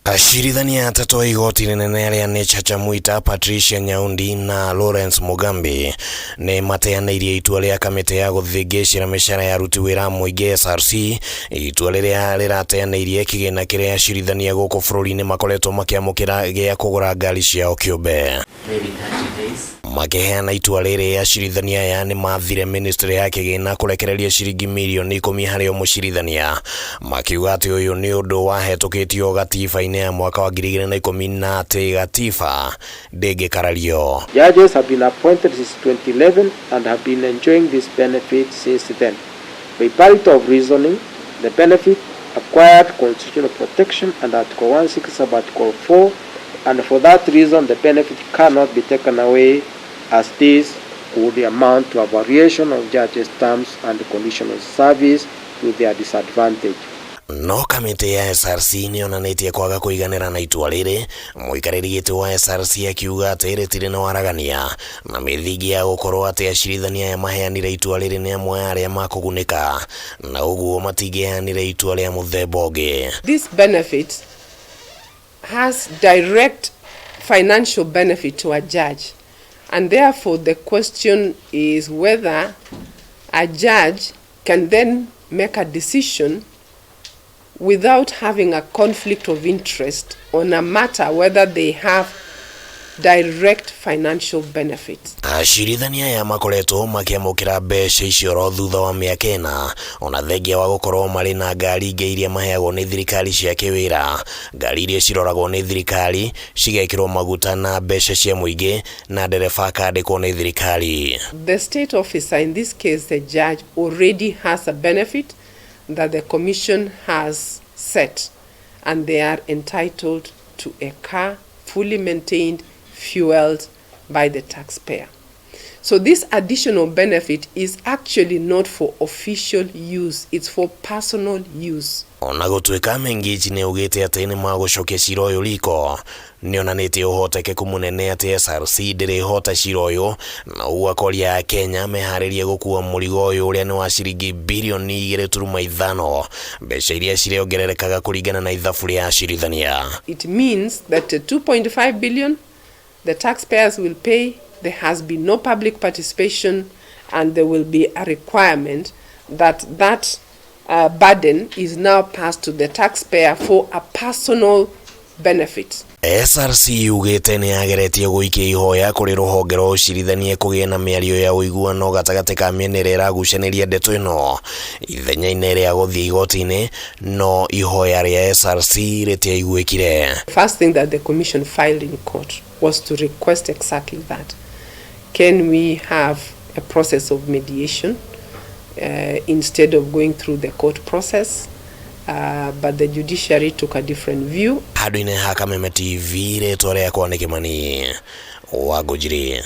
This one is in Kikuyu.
Acirithania atatũ a igoti rĩnene arĩa nĩ Chacha Mwita, Patricia Nyaundi na Lawrence Mugambi nĩ mateanĩirie itua rĩa kamĩtĩ ya gũthĩngĩcĩra mĩcara ya aruti wĩra a mũingĩ SRC, itua rĩrĩa rĩrateanĩirie kĩgĩna kĩrĩa acirithania gũkũ bũrũri-inĩ makoretwo makĩamũkĩra gĩa kũgũra ngari ciao kĩũmbe. Maybe 30 days. Makĩheana itua rĩrĩ, acirithania aya nĩ maathire ministry ya kĩgĩna kũrekereria ciringi mirioni ikũmi harĩ o mũcirithania, makiuga atĩ ũyũ nĩ ũndũ wahetũkĩtio gatiba-inĩ ya mwaka wa 2010 na atĩ gatiba ndĩngĩkarario. Judges have been appointed since 2011 and have been enjoying this benefit since then. By parity of reasoning, the benefit acquired constitutional protection under Article 160 sub Article 4 and for that reason the benefit cannot be taken away as this would amount to a variation of judges' terms and conditions of service to their disadvantage. No kamĩtĩ ya SRC nĩ yonanĩtie kwaga kũiganĩra na itua rĩrĩ, mũikarĩri gĩtĩ wa SRC akiuga atĩ rĩtirĩ na waragania na mĩthingi ya gũkorwo atĩ acirithania aya maheanire itua rĩrĩ nĩ amwe a arĩa makũgunĩka na ũguo matingĩheanire itua rĩa mũthemba ũngĩ. This benefit has direct financial benefit to a judge, and therefore the question is whether a judge can then make a decision without having a conflict of interest on a matter whether they have direct financial benefits. Acirithania aya makoretwo makĩamũkĩra mbeca icio oro thutha wa mĩaka ĩna, ona thengia wa gũkorwo marĩ na ngari ingĩ iria maheagwo nĩ thirikari cia kĩwĩra, ngari iria ciroragwo nĩ thirikari, cigekĩrwo maguta na mbeca cia mũingĩ na ndereba akandĩkwo nĩ thirikari. The state officer, in this case the judge, already has a benefit that the commission has set, and they are entitled to a car fully maintained, fueled by the taxpayer. So this additional benefit is actually not for official use, it's for personal use. Ona gũtuĩka Mengichi nĩ augĩte atĩ nĩ magũcokia cira ũyũ riko, nĩ onanĩtie ũhotekeku mũnene atĩ SRC ndĩrĩhota cira ũyũ na ũguo akoria Kenya meharĩrie gũkua mũrigo ũyũ ũrĩa nĩ wa ciringi birioni 2.5, mbeca iria cirĩongererekaga kũringana na ithabu rĩa acirithania. It means that the 2.5 billion the taxpayers will pay, there has been no public participation, and there will be a requirement that that burden is now passed to the taxpayer for a personal benefit. SRC yugĩte nĩ yageretie gũikia ihoya kũrĩ rũhonge rwa ũcirithania kũgĩe na mĩario ya ũiguano gatagatĩ ka mĩena ĩrĩa ĩragucanĩria ndeto ĩno ithenya-inĩ rĩa gũthiĩ igoti-inĩ, no ihoya rĩa SRC rĩtiaiguĩkire. First thing that the commission filed in court was to request exactly that. Can we have a process of mediation instead of going through the court process? But the judiciary took a different view. Handũ-inĩ ha Kameme TV, rĩtwa rĩakwa nĩ Kĩmani wa Ngũnjiri.